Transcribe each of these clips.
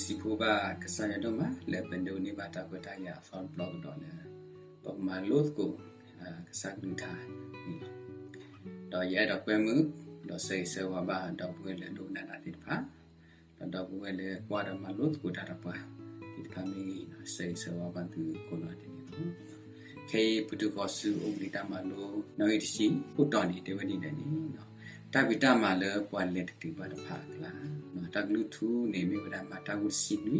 စံးဘျုးဘၣ်ကစၢ်ယွၤဒိၣ်မး လၢပဒိးန့ၢ်ဘၣ်တၢ်ခွဲးတၢ်ယာ်အသီတဘျီကဒီးလၢ ပကမၤလိသကိး ကစၢ်ကလုၢ်ကထါန့ၣ်လီၤ. ဒီးယအဲၣ်ဒိးကွဲမုာ် ဒီးဆၢဂ့ၤဆၢဝါဘၣ်ဒီပုၢ်ဝဲၢ်လၢဒိကနၣ်တၢ်သ့ၣ်တဖၣ် ဒီးဒီပုၢ်ဝဲၢ်လၢကွၢ်ဒီးမၤလိသကိးတၢ်ဒီးပှၤသ့ၣ်တဖၣ်မ့ၢ်ဂ့ၤ, ဆၢဂ့ၤဆၢဝါဘၣ်သုကိးဂၤဒဲးန့ၣ်လီၤ. ခဲအံၤပတုၤဃီၤဆူအိၣ်ဘှံးတၢ်မၤလိ နီၣ်ဂံၢ်တဆံ ခိၣ်တီန့ၣ် တဲဝဲဒ်လဲၣ်န့ၣ်, တၢ်ဖံးတၢ်မၤလၢပှၤလဲၤတတုၤဘၣ်တဖၣ်အကျါ, တၢ်ကလုၢ်ထူန့ၣ် မ့ၢ်ဝဲဒၣ်မၤတၢ်ခိၣ်တဆံနွံ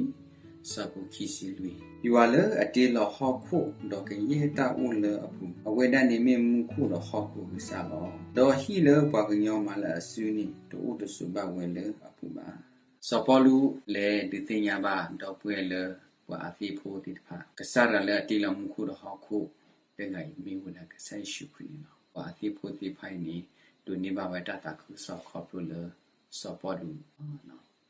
ဆၢဖိခံဆံလွံၢ်, ယွၤလၢအတ့လီၤဟီၣ်ခိၣ်ဒီးကယဲၢ်တၢ်အိၣ်လၢအပူၤ, အဝဲဒၣ်န့ၣ်မ့ၢ်မူခိၣ်ဒီးဟီၣ်ခိၣ်အကစၢ်လီၤ. ဒီးဟံၣ်လၢပှၤကညီမၤလၢအစုန့ၣ် တအိၣ်တဆိးဘၣ်ဝဲလၢအပူၤဘၣ်. စီၤပီလူးလဲၤဒုးသ့ၣ်ညါဘၣ်ဒီပုၢ်ဝဲၢ်လၢပှၤအဝဲသ့ၣ်အဖိသ့ၣ်တဖၣ် ကစၢ်တဂၤလၢအတ့လီၤမူခိၣ်ဒီးဟီၣ်ခိၣ်တဂၤအံၤ မ့ၢ်ဝဲဒၣ်ကစၢ်ယ့ၣ်ၡူးခရံာ်န့ၣ်လီၤ. ပှၤအဝဲသ့ၣ်အဖိသ့ၣ်တဖၣ်အံၤန့ၣ် ဒိးန့ၢ်ဘၣ်ဝဲတၢ်သးခုကစီၣ်ခီဖျိလၢစီၤပီလူးလီၤ.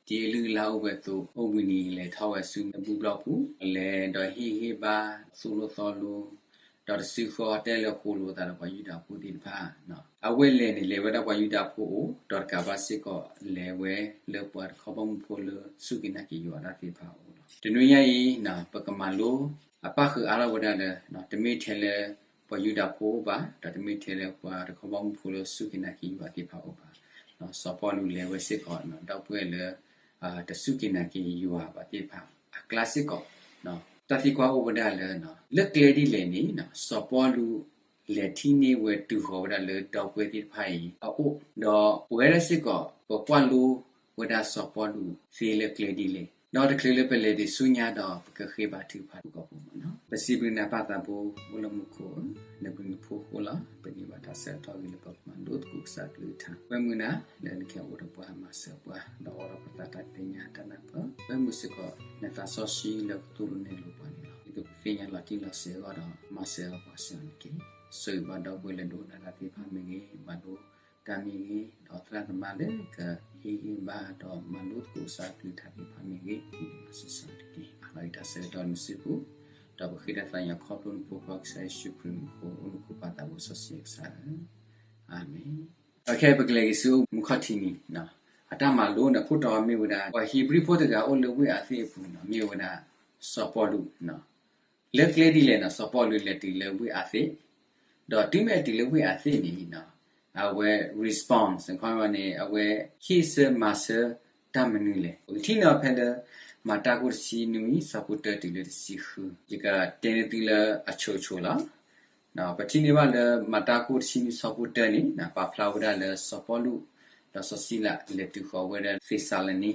ဒ်အလုၢ်အလၢ်အိၣ်ဝဲအသိး အိၣ်ဘှံးနံၤလဲၤထီၣ်ဝဲဆူဘူၣ်ဘျီၣ်ပူၤ, လဲၤဒီးဟ့ၣ်ဂံၢ်ဟ့ၣ်ဘါ သိၣ်လိသီလိ ဒီးတစုဃီတဲလိာ်ဃိလိာ်သးဒီးပှၤယူဒၤဖိသ့ၣ်တဖၣ်, အဝဲလဲၤန့ၣ် လဲၤဝဲဒၣ်ပှၤယူဒၤဖိအအိၣ်, ဒီးတကးဘၣ်စ့ၢ်ကီး လဲၤဝဲလၢပှၤတခီဘီမုၢ်ဖိလၢစူၢ်က့ၤနာ်က့ၤယွၤတၢ်သ့ၣ်တဖၣ်အအိၣ်လီၤ. တနွံညါအံၤ ပကမၤလိအပၣ်ဃုာ်အါထီၣ်ဝဲဒၣ်လၢ တမ့ၢ်ထဲလၢပှၤယူဒၤဖိအအိၣ်ဘၣ်, ဒီးတမ့ၢ်ထဲလၢပှၤတခီဘီမုၢ်ဖိလၢစူၢ်က့ၤနာ်က့ၤယွၤသ့ၣ်တဖၣ်အအိၣ်ဘၣ်. စီၤပီလူးလဲၤဝဲစ့ၢ်ကီး ဒီပုၢ်ဝဲၢ်လၢ တစူၢ်က့ၤနာ်က့ၤယွၤဘၣ်သ့ၣ်တဖၣ်အကျါစ့ၢ်ကီး, တၢ်သံကွၢ်အိၣ်ဝဲဒၣ်လၢ လၢကျဲဒ်လဲၣ်န့ၣ် စီၤပီလူး လဲၤထံၣ်န့ၢ်ဝဲတုၤဃီၤဝဲဒၣ်လၢဒီပုၢ်ဝဲၢ်သ့ၣ်တဖၣ်အံၤအအိၣ်, ဒီးပဝဲဒၣ်စ့ၢ်ကီး ပကွၢ်လိဝဲဒၣ်စီၤပီလူးသ့လၢကျဲဒ်လဲၣ်, ဒီးတချုးလၢပလဲၤဒံးဆူညါဒီး ပကဃ့ဘါထုကဖၣ်တကီၢ်ဖိမးနီၤ. ပစံးဘျုးနၤပၢ်သးဘိ အိၣ်လၢမူခိၣ်, နဘျုးနဖှိၣ်အဃိလီၤ. ပန့ၢ်ဘၣ်တၢ်ဆၢကတီၢ်ဂ့ၤလၢပကမၤလိသကိးကစၢ်ကလုၢ်ကထါ, ကွဲမုာ်နၤလၢနကဟဲအိၣ်ဒီးပှၤမၤစၢၤပှၤ ဒီးအိၣ်ဒီးပသးတၢ်သ့ၣ်ညါတၢ်နၢ်ပၢၢ်, ကွဲမုာ်စ့ၢ်ကီး နသးစီဆှံလၢကသိၣ်လိနဲၣ်လိပှၤန့ၣ်လီၤ. ဒ်သိးပသ့ၣ်ညါလီၤတံၢ်လီၤဆဲးအဂီၢ်ဒီး မၤစၢၤပှၤစ့ၢ်ကီးန့ၣ်တက့ၢ်. ဆိၣ်ဂ့ၤဘၣ်ဒီပုၢ်ဝဲၢ်လၢဒိကနၣ်တၢ်သ့ၣ်တဖၣ်မ့ၢ်ဂ့ၤ, မၤလိတၢ်မ့ၢ်ဂ့ၤ, ဒီးသရၣ်သမါလၢကဟ့ၣ်ဂံၢ်ဘါဒီးမၤလိသကိးကစၢ်ကလုၢ်ကထါသ့ၣ်တဖၣ်မ့ၢ်ဂ့ၤ, မၤစၢၤစ့ၢ်ကီးန့ၣ်တက့ၢ်. အၢၣ်လီၤအံၤတၢ်ဆၢကတီၢ်နစုပူၤ, ဒီးပဃ့တၢ်သးကညီၤခီဖျိနဖိခွါကစၢ်ယ့ၣ်ၡူးခရံာ်မူခိၣ် အိၣ်နူခိၣ်ပၢ်သးဘိစီဆှံကစၢ်ဧၢ, အၤမ့ၣ်. ခဲအံၤပကလဲၤက့ၤဆူမူခီၣ်ထံးနံၤ, အတၢ်မၤလိန့ၣ်ခိၣ်တီမ့ၢ်ဝဲဒၣ် ပှၤဧ့ၤဘြံၤဖိတဂၤအိၣ်လၢဝ့ၢ်အၤသ့ၣ်အပူၤန့ၣ် မ့ၢ်ဝဲဒၣ် စီၤပီလူး လၢကျဲဒ်လဲၣ်န့ၣ် စီၤပီလူးလဲၤတုၤလၢဝ့ၢ်အၤသ့ၣ်, ဒီးတုၤမ့ၢ်အတုၤလၢဝ့ၢ်အၤသ့ၣ်န့ၣ် အဝဲ response န့ၣ် အဝဲဟ့ၣ်ဆၢမၤဆၢတၢ်မနုၤလဲၣ်. ပကထံၣ်န့ၢ်အီၤဖဲလၢ မၤတၢ်ခိၣ်တဆံနွံ ဆၢဖိတၢတုၤလၢတဆံဃု, ယကတဲန့ၢ်သုလၢအဆိအဆိလီၤ. ပထံၣ်န့ၢ်ဘၣ်လၢ မၤတၢ်ခိၣ်တဆံနွံ ဆၢဖိတၢန့ၣ် ပာ်ဖျါဝဲဒၣ်လၢစီၤပီလူး ဒီးစီၤစံလး လဲၤတုၤဃီၤဝဲဒၣ်သ့းစၤလနံ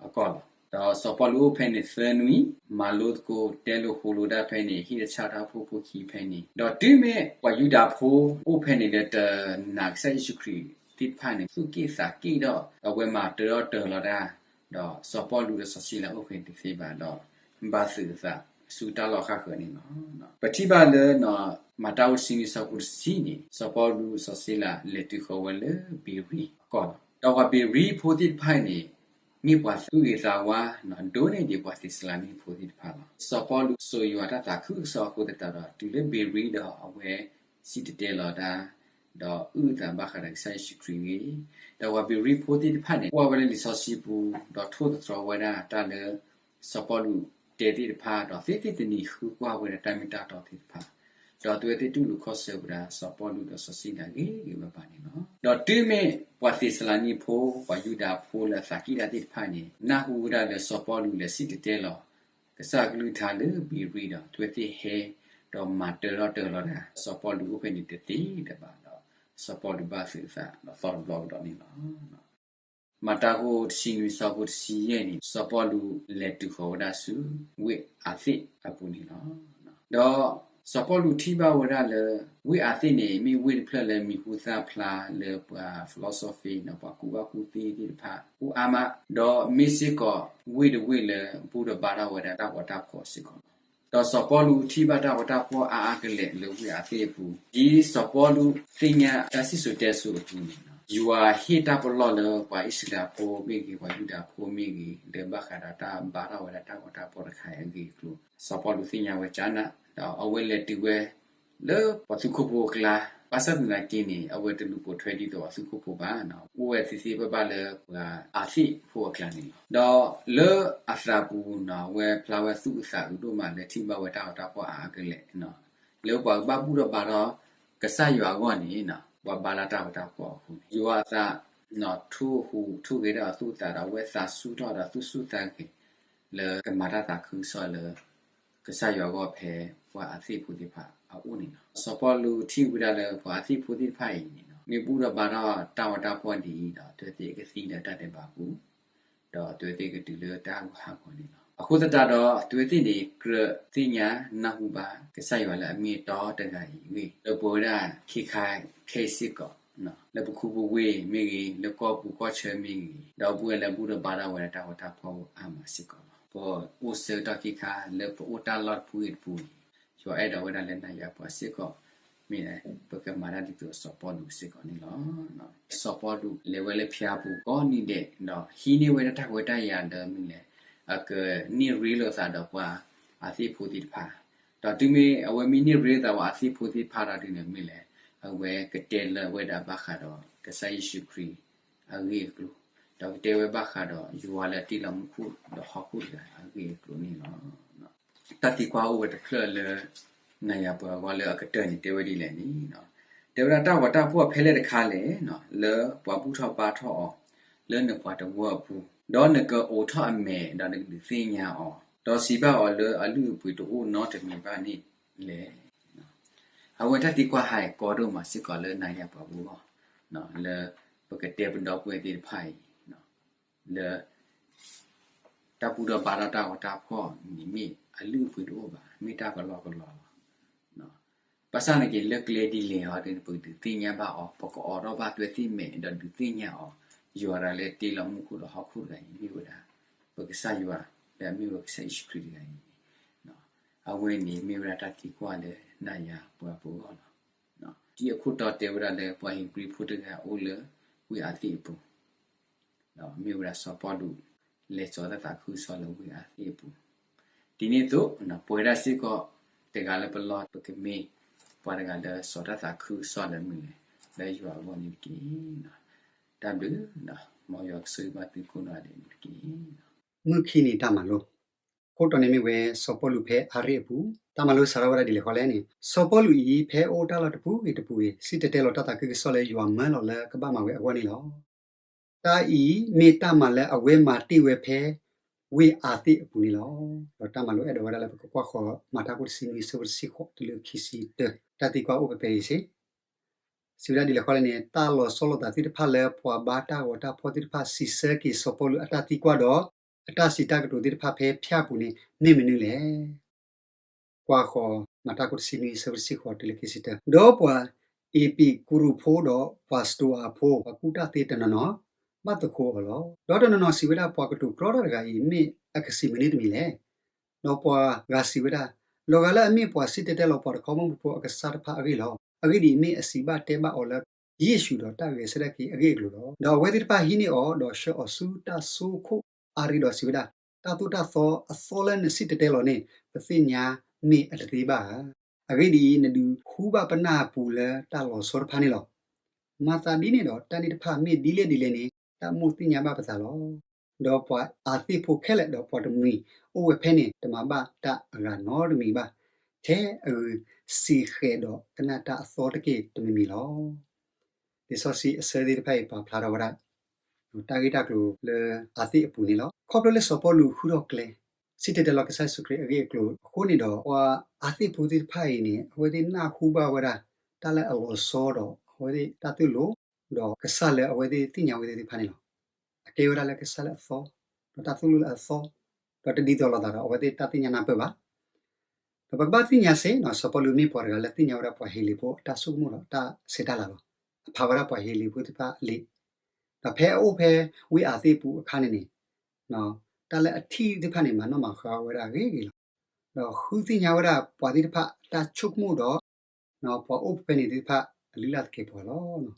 အကီၢ်လီၤ. ဒီးစီၤပီလူးအိၣ်ဖဲန့ၣ်သၢနွံ, မၤလိသကိးတဲလိာ်ဃိလိာ်တၢ်ဖဲန့ၣ် ဟ့ၣ်တၢ်ဆၣ်တၢ်ဖိဖိခံဖဲန့ၣ်, ဒီးတုၤမ့ၢ်ပှၤယူဒၤဖိအိၣ်ဖဲန့ၣ်ဒီး တနာ်ကစၢ်ယ့ၣ်ၡူးခရံာ်သ့ၣ်တဖၣ်န့ၣ် သူၣ်က့ၣ်သးက့ၣ်ဒီး အဝဲမၤတၢထီၣ်တၢၤလီၤတၢ်, ဒီးစီၤပီလူးဒီးစီၤစံလးအိၣ်ဖဲန့ၣ်တသ့ဘၣ်ဒီး ဘၣ်သုးအသးဆူတၢ်လီၢ်အဃၣ်ဃၢၤန့ၣ်လီၤ. ပထံၣ်ဘၣ်လၢ မၤတၢ်ခိၣ်တဆံနွံ ဆၢဖိတဆံန့ၣ် စီၤပီလူးစီၤစံလး လဲၤတုၤဃီၤဝဲလၢဘ့ၤရံအကီၢ်လီၤ. ဒီးပှၤဘ့ၤရံဖိသ့ၣ်တဖၣ်န့ၣ် မ့ၢ်ပှၤသူၣ်ဂ့ၤသးဝါ ဒိၣ်န့ၢ်ဒံးပှၤသ့းစၤလနံဖိသ့ၣ်တဖၣ်လီၤ. စီၤပီလူးစိာ်ယွၤတၢ်သးခုကစီၣ်အဃိသတးဒီး တုၤလၢဘ့ၤရံဒီးအဝဲစံၣ်တဲၤတဲလီၤတၢ် ဒီးအုၣ်အသးဘၣ်ဃးဒီးကစၢ်ယ့ၣ်ၡူးခရံာ်အဂ့ၢ်, ဒီးပှၤဘ့ၤရံဖိသ့ၣ်တဖၣ်န့ၣ် ကွၢ်ဝဲလၢလံာ်စီဆှံပူၤ ဒီးထိၣ်သတြီၤဝဲဒၣ်တၢ်လၢ စီၤပီလူးတဲသ့ၣ်တဖၣ် ဒီးသ့သ့ၣ်တနံၤ ဃုကွၢ်ဝဲဒၣ်တၢ်မ့ၢ်တၢ်တီသ့ၣ်တဖၣ်, ဒီးအဝဲသ့ၣ်တူၢ်လိာ်ခီၣ်ဆၢဝဲဒၣ် စီၤပီလူးဒီးစီၤစံလးဂ့ၤဂ့ၤဘၣ်ဘၣ်န့ၣ်လီၤ. ဒီးတုၤမ့ၢ်ပှၤသ့းစၤလနံဖိ ပှၤယူဒၤဖိလၢအသးကံၢ်တၢ်သ့ၣ်တဖၣ်န့ၣ် နၢ်ဟူဝဲဒၣ်လၢစီၤပီလူးလဲၤစံၣ်တဲၤတဲလီၤ ကစၢ်အကလုၢ်ကထါလၢဘ့ၤရံဒီး အဝဲသ့ၣ်ဟဲ ဒီးမၤတၢထီၣ်တၢၤလီၤတၢ် စီၤပီလူးအိၣ်ဖဲန့ၣ်တသ့လၢၤဘၣ်ဒီး စီၤပီလူးဘၣ်သုးအသးဒီးသီတဘျီကဒီးန့ၣ်လီၤ. မၤတၢ်ခိၣ်တဆံနွံ ဆၢဖိတဆံယဲၢ်န့ၣ် စီၤပီလူးလဲၤတုၤဃီၤဝဲဒၣ်ဆူ ဝ့ၢ်အၤသ့ၣ်အပူၤန့ၣ်လီၤ. ဒီးစီၤပီလူးထံၣ်ဘၣ်ဝဲဒၣ်လၢ ဝ့ၢ်အၤသ့ၣ်န့ၣ် မ့ၢ်ဝ့ၢ်တဖျၢၣ်လၢမံၤဟူသၣ်ဖျါလၢပှၤ philosophy န့ၣ် ပှၤကူၣ်ဘၣ်ကူၣ်သ့သ့ၣ်တဖၣ် အိၣ်အါမး, ဒီးမ့ၢ်စ့ၢ်ကီးဝ့ၢ်တဝ့ၢ်လၢ ဘူၣ်ဒီးဘါထီၣ်ဝဲဒၣ်တၢ်ဂီၤတၢ်ဖီၣ်စ့ၢ်ကီးလီၤ. ဒီးစီၤပီလူးထံၣ်ဘၣ်တၢ်ဂီၤတၢ်ဖီၣ်အါအါကလဲာ်လၢဝ့ၢ်အၤသ့ၣ်အပူၤ, ဒ်စီၤပီလူးသ့ၣ်ညါတၢ်စံၣ်စိၤတဲစိၤအပူၤန့ၣ်လီၤ. ယွၤဟ့ၣ်တၢ်ပလီၢ်လၢပှၤအံၣ်စရ့လးဖိမ့ၢ်ဂ့ၤ, ပှၤယူဒၤဖိမ့ၢ်ဂ့ၤ, လၢဘၣ်ဃးဒီးတၢ်ဘါထီၣ်ဝဲဒၣ်တၢ်ဂီၤတၢ်ဖီၣ်တခါအံၤအဂ့ၢ်အကျိၤ, စီၤပီလူးသ့ၣ်ညါဝဲကနၣ်, ဒီးအဝဲလဲၤတုၤဝဲ လၢပှၤသူခိၣ်ဖိအကျါ ဘၣ်ဆၣ်သနာ်က့န့ၣ် အဝဲတလူၤပိာ်ထွဲဒ်သိးအသူခိၣ်ဖိဘၣ်နီၤ, အိၣ်ဝဲသ့သ့ဘၣ်ဘၣ်လၢပှၤအးသ့ၣ်ဖိအကျါန့ၣ်လီၤ. ဒီးလၢအသးပူၤနီၤ အဝဲဖျါဝဲသူၣ်အုးသးအုးဒိၣ်မးလၢထံၣ်ဘၣ်ဝဲတၢ်ဂီၤတၢ်ဖှီၣ်အါအါကလဲာ်နီၤ, လၢပှၤကဘၣ်ဘူၣ်ထီၣ်ဘါထီၣ်ကစၢ်ယွၤအဂီၢ်န့ၣ်နီၤ ပှၤဘါလၢတၢ်ဂီၤတၢ်ဖှီၣ်အဃိန့ၣ် ယွၤအသး ထိၣ်ဟူးထိၣ်ဂဲၤဒၣ်အသူၣ်အသးဒီး အဝဲသးစူၤထီၣ်ဒီးသူၣ်စူၤသးဂဲၤ လၢကမၤတၢ်သးခုကစီၣ်လၢ ကစၢ်ယွၤအဂီၢ်ဖဲပှၤအးသ့ၣ်ဖိသ့ၣ်တဖၣ်အအိၣ်န့ၣ်လီၤ. စီၤပီလူးထံၣ်ဝဲဒၣ်လၢပှၤအးသ့ၣ်ဖိသ့ၣ်တဖၣ်အံၤန့ၣ်နီၤ မ့ၢ်ဘူၣ်ထီၣ်ဘါထီၣ်တၢ်ဂီၤတၢ်ဖှီၣ်ဒ်အံၤဒီး အဝဲသ့ၣ်ကသံလၢတၢ်ဒဲးဘးပူၤ ဒီးအဝဲသ့ၣ်ကတုၤလၢတၢ်ဂုၤဟးဂီၤန့ၣ်လီၤ. အဃိသတးဒီး အဝဲသ့ၣ်န့ၣ် ကြၢးသ့ၣ်ညါနၢ်ဟူဘၣ် ကစၢ်ယွၤလၢအမ့ၢ်အတီတဂၤအံၤအဂ့ၢ် လၢပဝဲဒၣ်ခဲခါခဲအံၤစ့ၢ်ကီး လၢပခူပဝ့ၢ်မ့ၢ်ဂ့ၤ, လၢကီၢ်ပူၤကီၢ်ချၢမ့ၢ်ဂ့ၤ, ဒီပုၢ်ဝဲၢ်လၢဘူၣ်ထီၣ်ဘါထီၣ်ဝဲဒၣ်တၢ်ဂီၤတၢ်ဖှီၣ်အါမးစ့ၢ်ကီးလီၤ. ပအိၣ်ဆၢကတီၢ်ခဲခါ လၢပအိၣ်တၢ်လီၢ်တပူၤဂ့ၤတပူၤဂ့ၤ, ယွၤအဲၣ်ဒိးဝဲဒၣ်လၢနၤယၤပှၤစ့ၢ်ကီး မ့ၢ် ပကမၤတၢ်ဒ်သိးစီၤပီလူးစ့ၢ်ကီးန့ၣ်လီၤ. စီၤပီလူးလဲၤဝဲလၢဖၠါပူၤကိးနံၤဒဲး ဒီးဟံးန့ၢ်ဝဲဒၣ်တၢ်ခွဲးတၢ်ယာ်ဒီးမ့ၢ်လဲၣ် အကန့ၢ်ရ့လိာ်သးဒီးပှၤအးသ့ၣ်ဖိသ့ၣ်တဖၣ်, ဒီးတုၤမ့ၢ်အဝဲမ့ၢ်န့ၢ်ရ့လိာ်သးပှၤအးသ့ၣ်ဖိသ့ၣ်တဖၣ်ဒီးဒ်န့ၣ်မ့ၢ်လဲၣ် အဝဲကတဲလၢဝဲဒၣ်ဘၣ်ဃးဒီးကစၢ်ယ့ၣ်ၡူးခရံာ်အဂ့ၢ်အကျိၤ, ဒီးကတဲဝဲဘၣ်ဃးဒီးယွၤလၢအတ့လီၤမူခိၣ်ဒီးဟီၣ်ခိၣ်တဂၤအဂ့ၢ်အကျိၤန့ၣ်လီၤ. တၢ်သံကွၢ်အိၣ်ဝဲတဖျၢၣ်လၢ နၤယၤပှၤအဂီၢ်လၢအကတၢၢ်န့ၣ်တဲဝဲဒ်လဲၣ်န့ၣ်, တဲဝဲဒၣ်တၢ်ဂီၤတၢ်ဖှီၣ်ဖဲလဲၣ်တခါလဲၣ် လၢပှၤဘူၣ်ထီၣ်ဘါထီၣ်အီၤ လၢနပှၤတဝၢအပူၤ, ဒီးနကအိးထီၣ်အမဲာ်ဒီးနကဒုးသ့ၣ်ညါအီၤ, ဒီးစံးဘၣ်အီၤလၢအလုၢ်အပှ့ၤတအိၣ်နီတမံၤဘၣ်န့ၣ်လဲၣ်. အဝဲတၢ်သံကွၢ်ဟဲကီဒိၣ်မးစ့ၢ်ကီးလၢနၤယၤပှၤအဂီၢ်, လၢပကတဲပဒီပုၢ်ဝဲၢ်သ့ၣ်တဖၣ်အံၤ လၢ တၢ်ဘူၣ်ထီၣ်ဘါထီၣ်တၢ်ဂီၤတၢ်ဖှီၣ်န့ၣ်မ့ၢ်အလုၢ်အပှ့ၤတအိၣ်ဘၣ်, မ့ၢ်တၢ်ကလီကလီလီၤ. ဘၣ်ဆၣ်သနာ်က့လၢကျဲဒ်လဲၣ်အီၤဒ်န့ၣ် ပကဒုးသ့ၣ်ညါဘၣ်အီၤ, ပကအိးထီၣ်ဘၣ်သွဲၣ်သ့ၣ်မဲာ်ဒီးဒုးသ့ၣ်ညါအီၤ, ယွၤတဂၤလၢတ့လီၤမူခိၣ်ဒီးဟီၣ်ခိၣ်တဂၤအံၤ မ့ၢ်ဝဲဒၣ် ပကစၢ်ယွၤ လၢအမ့ၢ်ဝဲကစၢ်ယ့ၣ်ၡူးခရံာ်တဂၤအံၤန့ၣ်, အဝဲန့ၣ်မ့ၢ်ဝဲဒၣ်တၢ်သံကွၢ်လၢနၤယၤပှၤအဂီၢ်လီၤ. ဒ်အခိၣ်တီတဲဝဲဒၣ်လၢပှၤဧ့ၤဘြံၤဖိတဂၤအိၣ်လၢဝ့ၢ်အးသ့ၣ်အပူၤ ဒီးမ့ၢ်ဝဲဒၣ်စီၤပီလူး လဲၤစိာ်တၢ်သးခုကစီၣ်လၢဝ့ၢ်အးသ့ၣ်အပူၤ, ဒ်န့ၣ်အသိး ပဝဲဒၣ်စ့ၢ်ကီး တဂၤလၢပလီၢ် ပကမ့ၢ်ပှၤတဂၤလၢစိာ်တၢ်သးခုကစီၣ်လၢမနုၤလဲၣ်, လၢယွၤအဂီၢ်န့ၣ်တက့ၢ်. တၢ်ဘျုး, မ်ယွၤကဆိၣ်ဂ့ၤဘၣ်သုကိးနီၢ်ဂၤဒဲးန့ၣ်တက့ၢ်. မုၢ်ခံနံၤတၢ်မၤလိ, ခိၣ်တီန့ၣ်မ့ၢ်ဝဲ စီၤပီလူးဖဲအၤရ့ၣ်အပူၤ, တၢ်မၤလိစးထီၣ်ဝဲဒၣ်ဒ်လဲၣ်ဃီလဲၣ်န့ၣ်, စီၤပီလူးအံၤ ဖဲအအိၣ်တၢ်လီၢ်တပူၤဂ့ၤတပူၤဂ့ၤ စံၣ်တဲၤတဲလီၤတၢ်သးခုကစီၣ်လၢယွၤမၢလီၤလၢကဘၣ်မၤဝဲအဂီၢ်န့ၣ်လီၤ. တၢ်အံၤမ့ၢ်တၢ်မၤလၢအဝဲမၤတ့ၢ်ဝဲဖဲ ဝ့ၢ်အၤသ့ၣ်အပူၤန့ၣ်လီၤ. ဒီးတၢ်မၤလိအဲၣ်ဒိးဝဲဒၣ်လၢပကကွၢ်ဃီၤ မၤတၢ်ခိၣ်တဆံနွံ ဆၢဖိတဆံဃိးတုၤလၢခံဆံတၢ, တၢ်သံကွၢ်အိၣ်ဖဲဖဲအံၤစ့ၢ်, စံးဝဲဒၣ်ဒ်လဲၣ်ဃီလဲၣ်န့ၣ်, တၢ်လီၤဆီလိာ်သးသ့ၣ်တဖၣ်လၢပှၤဘါတၢ်ဂီၤတၢ်ဖှီၣ်သ့ၣ်တဖၣ်စံးဆၢက့ၤစီၤပီလူးအတၢ်သံကွၢ်ဒီး အတၢ်စံးတၢ်ကတိၤသ့ၣ်တဖၣ်ဖဲဖၠါပူၤန့ၣ် မ့ၢ်မနုၤလဲၣ်. ကွၢ်ဃီၤ မၤတၢ်ခိၣ်တဆံနွံ ဆၢဖိတဆံဃိးတုၤလၢခံဆံတၢ, ဒီးပှၤအ့းပံၤကူရူးဖိဒီးပှၤစတိၤအၤဖိ ပှၤကူၣ်တၢ်သ့တနီၤနီၤ ဘၣ်သကိးအီၤလီၤ. ဒီးတနီၤနီၤစံးဝဲဒၣ်, ပှၤကတိၤကြီတၢ်တဂၤအံၤ မ့ၢ်အကစံးမနုၤတမံၤလဲၣ်. ဒီးပှၤဂၤစံးဝဲဒၣ်, လီၤဂာ်လၢအမ့ၢ်ပှၤစံၣ်တဲၤတဲလီၤပှၤတခီဘီမုၢ်ဖိအကစၢ်တဖၣ်အဂ့ၢ်လီၤ. အဂ့ၢ်ဒ်အံၤ, မ့ၢ်အစံးဘၣ်တဲဘၣ်အီၤလၢ ယ့ၣ်ၡူးဒီးတၢ်ဂဲၤဆၢထၢၣ်က့ၤအဂ့ၢ်အကျိၤလီၤ. ဒီးအဝဲသ့ၣ်တဖၣ်ဟံးန့ၢ်အီၤ, ဒီးဆှၢအီၤဆူတၢ်စိခိၣ်အါရံဒီးစံးဝဲဒၣ်, တၢ်သိၣ်တၢ်သီအသီလၢနစံၣ်တဲၤတဲလီၤန့ၣ် ပသ့ၣ်ညါမ့ၢ်အတသ့ဘၣ်ဧါ. အဂ့ၢ်ဒ်အံၤ, နဒုးဟူဘၣ်ပနၢ်အပူၤလၢတၢ်လီၤဆီတဖၣ်န့ၣ်လီၤ. မၤသးဒ်န့ၣ်ဒီး တၢ်န့ၣ်တဖၣ်မ့ၢ်ဒ်လဲၣ်ဒ်လဲၣ်န့ၣ် တၢ်မိၣ်သ့ၣ်ညါဘၣ်ပသးလီၤ. ဒီးပှၤအၤသ့ၣ်ဖိခဲလၢာ်ဒီးပှၤတမှံၤအိၣ်ဝဲဖဲန့ၣ် တမၤဘၣ်တၢ်အဂၤနီတမံၤဘၣ်, ထဲအဂုာ်စံၣ်ဃဲၤဒီးကနၣ်တၢ်အသီတက့ၢ်တမံၤမံၤလီၤ. လံာ်စီဆှံအဆၢသ့ၣ်တဖၣ်အံၤပာ်ဖျါထီၣ်ဝဲဒၣ် တၢ်ဂ့ၢ်တၢ်ကျိၤလၢအၤသ့ၣ်အပူၤန့ၣ်လီၤ. ခီဖျိလၢစီၤပီလူးဃုထီၣ်ကျဲ စံၣ်တဲၤတဲလီၤကစၢ်ယ့ၣ်ၡူးခရံာ်အဂ့ၢ်အကျိၤအဃိန့ၣ်ဒီး ပှၤအၤသ့ၣ်ဖိသ့ၣ်တဖၣ်အံၤန့ၣ် အဝဲသ့ၣ်နၢ်ဟူဘၣ်ဝဲဒၣ် တၢ်လၢအလီၤဆီဒီးအဝဲသ့ၣ်တၢ်သိၣ်လိ ဒီးကစၢ်လၢအဝဲသ့ၣ်သ့ၣ်ညါဝဲသ့ၣ်တဖၣ်န့ၣ်လီၤ. အကဲဝဲဒၣ်လၢကစၢ်လၢအသီ, ဒီးတၢ်သိၣ်လိလၢအသီ, ဒီးတဒ်သိးလိာ်သးဒီးအဝဲသ့ၣ်တၢ်သ့ၣ်ညါနၢ်ပၢၢ်ဘၣ်. ဒီးပကဘၣ်သ့ၣ်ညါစ့ၢ်နီၤ စီၤပီလူးမ့ၢ်ပှၤတဂၤလၢသ့ၣ်ညါဝဲဒၣ်ပှၤဟ့လ့ၣ်ဖိအတၢ်ဆိကမိၣ်ဒီးတၢ်ဆဲးတၢ်လၤလီၤ. အဖးဝဲဒၣ်ပှၤဟ့လ့ၣ်ဖိသ့ၣ်တဖၣ်အလံာ်, ဒီးဖဲအအိၣ်ဖဲဝ့ၢ်အၤသ့ၣ်အပူၤအခါန့ၣ်န့ၣ် တၢ်လၢအထံၣ်သ့ၣ်တဖၣ်န့ၣ် မၤနီၣ်မၤဃါဝဲဒၣ်ဂ့ၤဂ့ၤလီၤ. ဒီးဃုသ့ၣ်ညါဝဲဒၣ်ပှၤသ့ၣ်တဖၣ်အတၢ်ဆိကမိၣ်ဒီး ပှၤအိၣ်ဖဲန့ၣ်သ့ၣ်တဖၣ်အလုၢ်အလၢ်သကဲးပဝးလီၤ.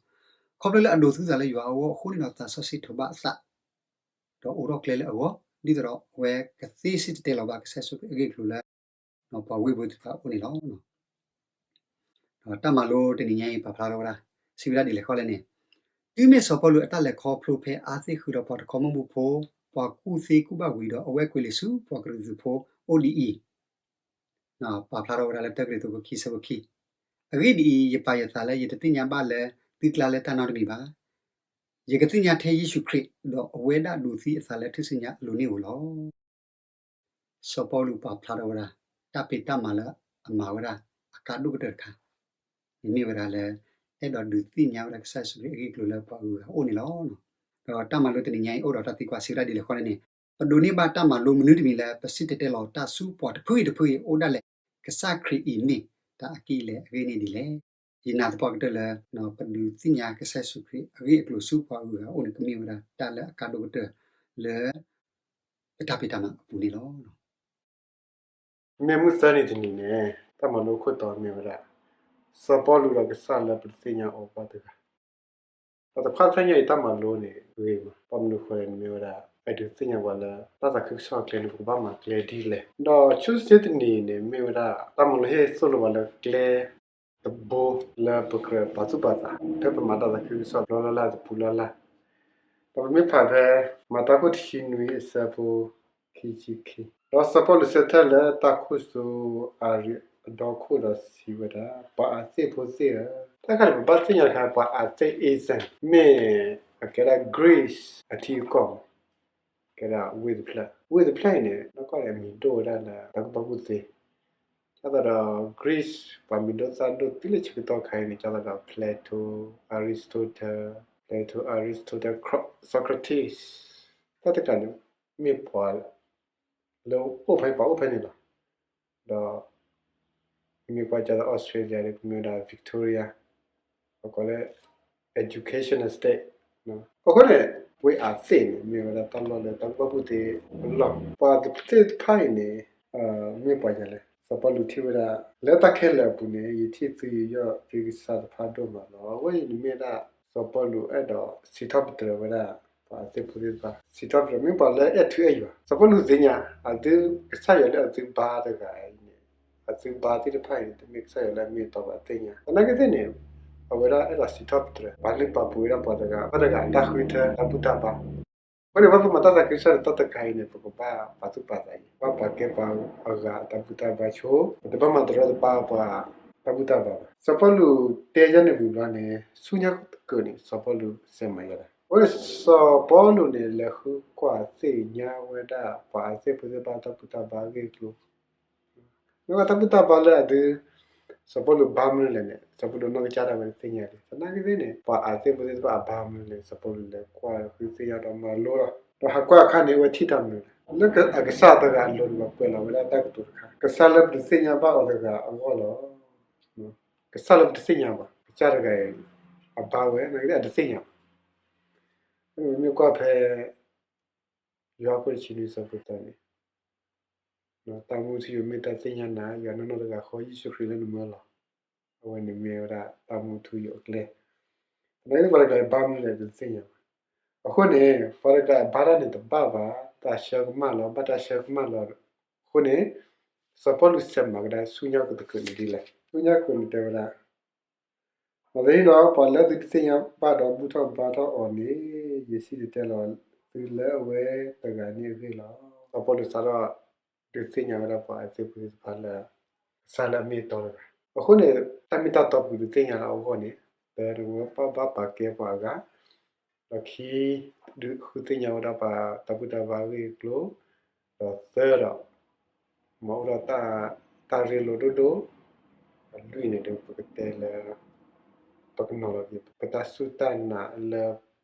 ခီဖျိလၢအဒိးသူသးလၢယွၤအဂီၢ်အဃိန့ၣ်ဒီးသးစီဆှံထိးဘၣ်အသး ဒီးအိးထီၣ်ကျဲလၢအဂီၢ် ဒ်သိးဒီးအဝဲကသ့စံၣ်တဲၤတဲလီၤဘၣ်ကစၢ်ယ့ၣ်ၡူးခရံာ်အဂ့ၢ်အကျိၤလၢ ပှၤဝ့ၢ်ဖိသ့ၣ်တဖၣ်အအိၣ်န့ၣ်လီၤ. ဒီးတၢ်မၤလိတနံၤညါအံၤ ပာ်ဖျါထီၣ်ဝဲဒၣ် စံးဝဲဒၣ်ဒ်လဲၣ်ဃီလဲၣ်န့ၣ်, တုၤမ့ၢ်စီၤပီလူးအတၢ်လဲၤခီဖျိဖဲအါသ့ၣ်ဃုာ်ဒီးပှၤတခီမုၢ်ဘူၣ်ဖိ, ပှၤကူၣ်သ့ကူၣ်ဘၣ်ဝံၤဒီး အဝဲကွဲးလံာ်ဆူပှၤကရံၣ်သူးဖိအိၣ်ဒ်အံၤ, ပာ်ဖျါထီၣ်ဝဲဒၣ်လၢတၢကရံၣ်သူး အခိၣ်ခံ ဆၢဖိခံ, အဂ့ၢ်ဒ်အံၤ, ယပာ်ယသးလၢယတသ့ၣ်ညါဘၣ်လၢသုကျါလၢတၢ်နီတမံၤဘၣ်. ယကသ့ၣ်ညါထဲယ့ၣ်ၡူးခရံာ်, ဒီးအဝဲဒၣ်ဒိးသံအသးလၢထူၣ်စုညါအလိၤန့ၣ်ဧိၤလီၤ. စီၤပီလူးပာ်ဖျါထီၣ်ဝဲဒၣ် တၢ်ဖံးတၢ်မၤလၢအမၤဝဲဒၣ်အကါဒိၣ်ကတၢၢ်တခါ, မ့မ့ၢ်ဝဲဒၣ်လၢ အဲၣ်ဒိးဒုးသ့ၣ်ညါဝဲဒၣ်ကစၢ်ယ့ၣ်ၡူးခရံာ်အဂ့ၢ်အကျိၤလၢပှၤအဂုၤအဂၤအအိၣ်န့ၣ်လီၤ. ဒီးတၢ်မၤလိတနံၤညါအံၤ အိၣ်ဒီးတၢ်သံကွၢ် စံးဝဲဒၣ်ဒ်လဲၣ်ဃီလဲၣ်န့ၣ်, ပဒိးန့ၢ်ဘၣ်တၢ်မၤလိမနုၤတမံၤလၢ ပစံၣ်တဲၤတဲလီၤတၢ်ဆူပှၤတဖုအံၤတဖုအံၤအိၣ်ဒၣ်လဲာ်, ကစၢ်ခရံာ်အံၤမ့ၢ်တၢ်အကံၢ်အလဲအဂ့ၢ်န့ၣ်ဒ်လဲၣ်. ယနာ်သပှၢ်ကတၢၢ်လၢ ပဒုးသ့ၣ်ညါကစၢ်ယ့ၣ်ၡူးခရံာ်အဂ့ၢ်အကျိၤဆူပှၤအဂုၤအဂၤအအိၣ်န့ၣ် ကမ့ၢ်ဝဲဒၣ်တၢ်လၢအကါဒိၣ်ကတၢၢ်လၢ ပတၢ်ဖံးတၢ်မၤအပူၤန့ၣ်လီၤ. မ့ၢ်မုၢ်သၢနံၤတနံၤန့ၣ် တၢ်မၤလိခိၣ်တီမ့ၢ်ဝဲဒၣ် စီၤပီလူးဒီးကစၢ်လၢပတသ့ၣ်ညါအီၤဘၣ်တဂၤ, ဒီးတခွါသၢညါအံၤတၢ်မၤလိန့ၣ်ဂ့ၤမး, ဘၣ်မနုၤဃိလဲၣ်န့ၣ်မ့ၢ်ဝဲဒၣ် ပဒုးသ့ၣ်ညါပှၤလၢ တၢ်သးခုကစီၣ်အကျဲန့ၣ် ပကဘၣ်မၤကျဲဒ်လဲၣ်, ဒီးဆိစ့တနံၤန့ၣ် မ့ၢ်ဝဲဒၣ် တၢ်မၤလိဟ့ၣ်သိၣ်လိပှၤလၢကျဲ တဘိလၢပကြၢးပာ်သူၣ်ပာ်သး ဖဲပမၤတၢ်သးခုကစီၣ်တဘျီလၢ်လၢ်တပူၤလၢ်လၢ်, ဒီးပမ့ၢ်ဖးဖဲ မၤတၢ်ခိၣ်တဆံနွံအဆၢဖိ ခံဆံခံ, ဒီးစီၤပီလူးဆၢထၢၣ်လၢတၢ်ခိၣ်စိအၤရံးအဒီခိၣ်ဒီးစံးဝဲဒၣ်, ပှၤအးသ့ၣ်ဖိသ့ၣ်ဧၢ, တၢ်တခါန့ၣ် ပဘၣ်သ့ၣ်ညါတခါ ပှၤအးသ့ၣ် Athens မ့ၢ်အကဲဒၣ် Greece အထံအကီၢ်မး, ကဲဒၣ်ဝ့ၢ်တဖျၢၣ်, ဝ့ၢ်တဖျၢၣ်အံၤန့ၣ် နီၢ်ကီၢ်န့ၣ် အမံၤဒိၣ်ဝဲဒၣ်လၢတၢ်ကူၣ်ဘၣ်ကူၣ်သ့, ဒ်သိးဒီး Greece ပှၤမံၤဒိၣ်သၣ်ဒိၣ်တုၤလၢဆၢကတီၢ်ခါအံၤန့ၣ် ဒ်သိးဒီး Plato, Aristotle, Plato, Aristotle, Socrates, တၢ်တခါန့ၣ် မ့ၢ်ပှၤလၢအိၣ်ဖဲ ပှၤအိၣ်ဖဲန့ၣ်လီၤ. ဒီး မ့ၢ်ကွၢ်ဒ်သိး Australia ဒီး ကမ့ၢ်ဝဲဒၣ် Victoria, ပကိးလၢ educational state, အဃိန့ၣ် ဝ့ၢ်အးသ့ၣ်န့ၣ် မ့ၢ်ဝဲဒၣ်တၢ်လီၢ်လၢတၢ်ကူၣ်ဘၣ်ကူၣ်သ့အလီၢ်, ပှၤသ့ၣ်တဖၣ်အံၤန့ၣ် မ့ၢ်ပှၤယၤလဲၣ်. စီၤပီလူးထံၣ်ဝဲဒၣ် လၢတၢ်ခဲလၢာ်အပူၤန့ၣ် ယထံၣ်သုယယီၢ်သုကစၢ်တဖၣ်ဒိၣ်မးလီၤ. အဝဲအံၤန့ၣ်မ့ၢ်ဒၣ် စီၤပီလူးအဲၣ်ဒိးစံးထီၣ်ပတြၢၤဝဲဒၣ် ပှၤအးသ့ၣ်ဖိသ့ၣ်တဖၣ်, စံးထီၣ်ပတြၢၤ မ့ၢ်ပှၤလၢအဲၣ်ထူအဲၣ်ယွၤ, စီၤပီလူးသ့ၣ်ညါ အသုကစၢ်ယွၤလၢအသုဘါတဂၤအံၤန့ၣ် အသုဘါသ့ၣ်တဖၣ်အံၤန့ၣ် တမ့ၢ်ကစၢ်ယွၤလၢအမ့ၢ်အတီဘၣ်သ့ၣ်ညါ, သနာ်က့သ့ၣ်န့ၣ် အဝဲဒၣ်အဲၣ်ဒိးစံးထီၣ်ပတြၢၤ ပာ်လုၢ်ပာ်ပှ့ၤဝဲဒၣ်ပှၤတဂၤ ပှၤတဂၤအတၢ်ဃုထၢတၢ်ဘူၣ်တၢ်ဘါ. အဃိန့ၣ် ပမၤတၢ်သးခုကစီၣ်တတီၢ်တခါအံၤန့ၣ် ပကဘၣ်ပာ်သူၣ်ပာ်သးအံၤ ဘၣ်ပာ်ကဲပှၤအဂၤအတၢ်ဘူၣ်တၢ်ဘါဆိ, ပတဘၣ်မၤတရီတပါပှၤတၢ်ဘူၣ်တၢ်ဘါဘၣ်. စီၤပီလူးတဲယၤန့ၣ်ဝံၤဘျီန့ၣ် ဆူညါတကၢၢ်န့ၣ် စီၤပီလူးစံးမၤယၤလီၤ. အဃိန့ၣ် စီၤပီလူးန့ၣ် လဲၤဃုကွၢ်သ့ၣ်ညါဝဲဒၣ် ပှၤအးသ့ၣ်ဖိသ့ၣ်တဖၣ်တၢ်ဘူၣ်တၢ်ဘါအဂ့ၢ်အကျိၤ မ့ၢ်ဝဲတၢ်ဘူၣ်တၢ်ဘါလၢအသု စီၤပီလူးဘါမနုၤလဲၣ်န့ၣ် စီၤပီလူးနီၢ်ကစၢ်ဒၣ်ဝဲတသ့ၣ်ညါလံ. သနာ်က့သ့ၣ်န့ၣ် ပှၤအးသ့ၣ်ဖိသ့ၣ်တဖၣ်အဘါမနုၤလဲၣ် စီၤပီလူးလဲၤကွၢ်ဃုသ့ၣ်ညါဒီးမၤလိလီၤ. ဒီးဟးကွၢ်အခါန့ၣ် အဝဲထံၣ်တၢ်မနုၤလဲၣ် လၢအကစၢ်တဂၤအလိၤန့ၣ် ပှဲၤလီၤဝဲဒၣ်တၢ်ကတိၤတခါ ကစၢ်လၢပတသ့ၣ်ညါဘၣ်အီၤတဂၤအဂီၢ်လီၤ. ကစၢ်လၢပတသ့ၣ်ညါဘၣ် ကစၢ်တဂၤအံၤ အဘါဝဲ သနာ်က့သ့ၣ်အတသ့ၣ်ညါဘၣ်. မ့မ့ၢ်ကွၢ်ဖဲ ယိၤဟၣ်ခိၣ်တဆံနွံဆၢဖိသၢန့ၣ် တၢ်မူထူယိာ်မ့ၢ်တၢ်သ့ၣ်ညါနၤ ယွၤနီၢ်နီၢ်တဂၤဃီ ယ့ၣ်ၡူးခရံာ်လၢနမၢလီၤ. အဝဲန့ၣ်မ့ၢ်ဝဲဒၣ်တၢ်မူထူယိာ်အကျဲ. သနာ်က့ပှၤတဂၤအံၤဘါမနုၤလဲၣ်တသ့ၣ်ညါဘၣ်. အဃိန့ၣ် ပှၤတဂၤအံၤဘါတၢ်န့ၣ်တဘၣ်ဘၣ် တၢ်ဆၢကမၣ်လီၤ ဘၣ်တၢ်ဆၢကမၣ်လီၤ. အဃိန့ၣ် စီၤပီလူးစံးမၤကဒါဆူညါကတကၢၢ်န့ၣ်ဒ်လဲၣ်. ဆူညါကတကၢၢ်န့ၣ်တဲဝဲဒၣ် မၤသးဒ်န့ၣ်ဒီး ပှၤလၢသုတသ့ၣ်ညါဘၣ်ဒီးဘူၣ်ထီၣ်ဘါထီၣ်အီၤန့ၣ် ယစံၣ်တဲၤတဲလီၤသုလၢအဝဲတဂၤန့ၣ်အဂ့ၢ်လီၤ. စီၤပီလူးစးထီၣ်ဒုးသ့ၣ်ညါဝဲဒၣ်ပှၤအးသ့ၣ်ဖိသ့ၣ်တဖၣ်လၢ ကစၢ်လၢအမ့ၢ်အတီတဂၤ. အဃိန့ၣ် တၢ်မ့ၢ်တၢ်တီပူၤဒုးသ့ၣ်ညါလၢအဂီၢ်န့ၣ် တၢ်တဝဲဘၣ်ပာ်ကဲပှၤအဂၤ ဒီးခံ ဒုးဃုသ့ၣ်ညါဝဲဒၣ်ပှၤတၢ်ဘူၣ်တၢ်ဘါအဂ့ၢ်အကျိၤ, ဒီးသၢဒီး မၤအိၣ်ဒီးတၢ်ရ့လိာ်ဒိၣ်ဒိၣ်, ဒီးလွံၢ်န့ၣ်ဒီး ပကတဲလၢ ပကနီၤလီၤက့ၤ ပတၢ်စူၢ်တၢ်နာ်လၢ